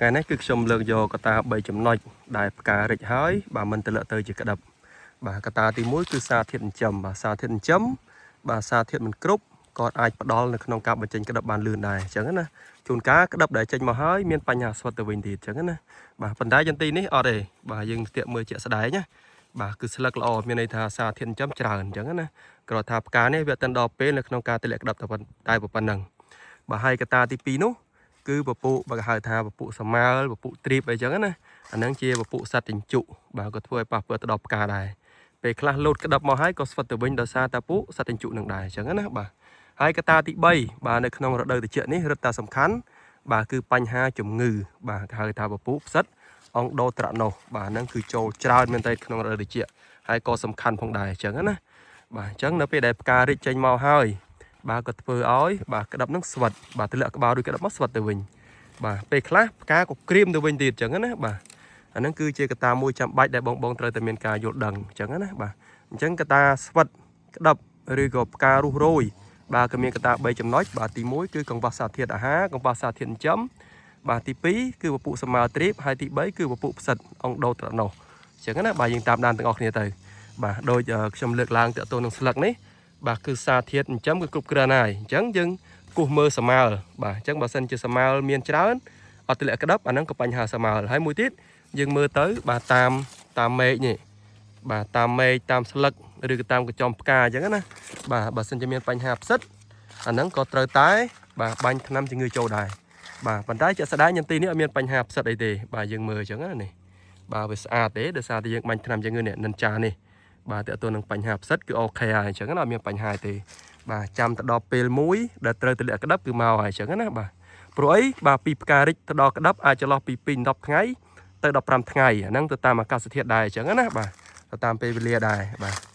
ថ្ងៃនេះគឺខ្ញុំលើកយកកត្តា3ចំណុចដែលផ្ការិចហើយបាទមិនទម្លាក់ទៅជាក្តាប់បាទកត្តាទី1គឺសារធាតុចិញ្ចឹមបាទសារធាតុចិញ្ចឹមបាទសារធាតុមិនគ្រប់ក៏អាចផ្ដល់នៅក្នុងការបញ្ចេញក្តាប់បានលឿនដែរអញ្ចឹងណាជួនកាលក្តាប់ដែលចេញមកហើយមានបញ្ហាស្វិតទៅវិញទៀតអញ្ចឹងណាបាទប៉ុន្តែចន្ទីនេះអត់ទេបាទយើងស្ទាក់មើលជាក់ស្ដែងណាបាទគឺស្លឹកល្អមានន័យថាសារធាតុចិញ្ចឹមច្រើនអញ្ចឹងណាគ្រាន់ថាផ្កានេះវាអត់ទាន់ដល់ពេលនៅក្នុងការទម្លាក់ក្តាប់តែប៉ុណ្្នឹងបាទហើយកត្តាទី2នោះ គឺពពួកបើគេហៅថាពពួកសម៉ើលពពួកទ្រីបអីចឹងណាអាហ្នឹងជាពពួកសត្វជញ្ជក់បាទក៏ធ្វើឲ្យប៉ះពាល់ទៅដល់ផ្កាដែរពេលខ្លះលោតក្តាប់មកហើយក៏ស្វិតទៅវិញដោយសារតែពួកសត្វជញ្ជក់នឹងដែរអញ្ចឹងណាបាទហើយកត្តាទី3បាទនៅក្នុងរដូវត្រជាក់នេះរឹតតែសំខាន់បាទគឺបញ្ហាជំងឺបាទគេហៅថាពពួកផ្សិតអង់ដូត្រាណូសបាទហ្នឹងគឺចូលច្រើនមែនទែនក្នុងរដូវត្រជាក់ហើយក៏សំខាន់ផងដែរអញ្ចឹងណាបាទអញ្ចឹងនៅពេលដែលផ្ការីកចេញមកហើយបាទក៏ធ្វើឲ្យបាទក្តាប់នឹងស្វិតបាទទម្លាក់ក្បាលរួចក្តាប់មកស្វិតទៅវិញបាទពេលខ្លះផ្កាក៏ក្រៀមទៅវិញទៀតអញ្ចឹងណាបាទអាហ្នឹងគឺជាកត្តាមួយចាំបាច់ដែលបងបងត្រូវតែមានការយល់ដឹងអញ្ចឹងណាបាទអញ្ចឹងកត្តាស្វិតក្តាប់ឬក៏ផ្ការុះរោយបាទក៏មានកត្តា3ចំណុចបាទទី1គឺកង្វះសារធាតុអាហារកង្វះសារធាតុចិញ្ចឹមបាទទី2គឺពពួកសមាទ្រីបហើយទី3គឺពពួកផ្សិតអង់ដូត្រាណូសអញ្ចឹងណាបាទយើងតាមដានទាំងអស់គ្នាទៅបាទដូចខ្ញុំលើកឡើងតទៅនឹងស្លឹកនេះបាទគឺសារធាតុចិញ្ចឹមគឺគ្រប់គ្រាន់ហើយអញ្ចឹងយើងគោះមើលសមាលបាទអញ្ចឹងបើសិនជាសមាលមានច្រើនអត់ទម្លាក់ក្តាប់អាហ្នឹងក៏បញ្ហាសមាលហើយមួយទៀតយើងមើលទៅបាទតាមតាមមេឃនេះបាទតាមមេឃតាមស្លឹកឬក៏តាមកញ្ចំផ្កាអញ្ចឹងណាបាទបើសិនជាមានបញ្ហាផ្សិតអាហ្នឹងក៏ត្រូវតែបាទបាញ់ថ្នាំជំងឺចូលដែរបាទប៉ុន្តែជាក់ស្ដែងញន្ទីនេះអត់មានបញ្ហាផ្សិតអីទេបាទយើងមើលអញ្ចឹងណានេះបាទវាស្អាតទេដោយសារតែយើងបាញ់ថ្នាំជំងឺនេះនិនចានេះបាទតើតើនឹងបញ្ហាផ្សិតគឺ OK ហើយអញ្ចឹងណាអត់មានបញ្ហាទេបាទចាំទៅដល់ពេលមួយដែលត្រូវទម្លាក់ក្តាប់គឺមកហើយអញ្ចឹងណាបាទព្រោះអីបាទពីផ្ការិចទៅដល់ក្តាប់អាចចន្លោះពី2 10ថ្ងៃទៅ15ថ្ងៃអាហ្នឹងទៅតាមអាកាសធាតុដែរអញ្ចឹងណាបាទទៅតាមពេលវេលាដែរបាទ។